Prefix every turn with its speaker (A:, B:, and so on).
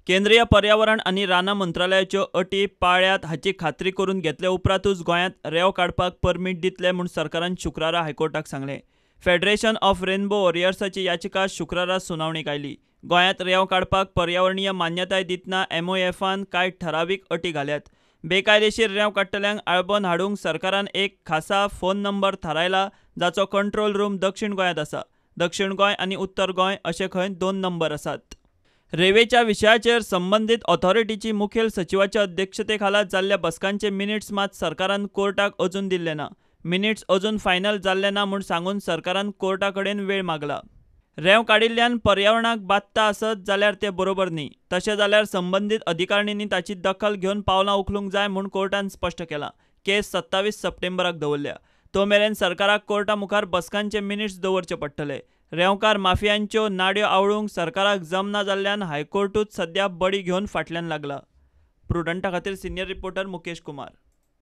A: केंद्रीय पर्यावरण आनी रानां मंत्रालयाच्यो अटी पाळ्ळ्यात हाची खात्री करून घेतले उपरांतूच गोंयांत रेंव काडपाक परमीट दितले म्हूण सरकारान शुक्रारा हायकोर्टाक सांगलें. फेडरेशन ऑफ रेनबो वॉरियर्साची याचिका शुक्रारा सुनावणेक आयली. गोंयांत रेंव काडपाक पर्यावरणीय मान्यताय दितना एमओएफान कांय ठरावीक अटी घाल्यात. बेकायदेशीर रेंव काडटल्यांक आळबन हाडूंक सरकारान एक खासा फोन नंबर थारायला, जाचो कंट्रोल रूम दक्षीण गोंयांत आसा. दक्षीण गोंय आनी उत्तर गोंय अशे खंय 2 नंबर आसात. रेंवेच्या विशयाचेर संबंदीत ऑथॉरिटीची मुखेल सचिवाच्या अध्यक्षतेखाला जाल्ल्या बसकांचे मिनिट्स मात सरकारान कोर्टाक अजून दिल्ले ना. मिनिट्स अजून फायनल जाल्ले ना म्हूण सांगून सरकारान कोर्टा कडेन वेळ मागला. रेंव काडिल्ल्यान पर्यावरणाक बादता आसत जाल्यार तें बरोबर न्ही, तशें जाल्यार संबंदीत अधिकारणींनी ताची दखल घेवन पावलां उखलूंक जाय म्हूण कोर्टान स्पश्ट केलां. केस 27 सप्टेंबराक दवरल्या. तो मेरेन सरकाराक कोर्टा मुखार बसकांचे मिनिट्स दवरचे पडटले. रेंवकार माफियांच्यो नाड्यो आवळूंक सरकाराक जमना जाल्ल्यान हायकोर्टूच सद्या बडी घेवन फाटल्यान लागला. प्रुडंटा खातीर सिनियर रिपोर्टर मुकेश कुमार.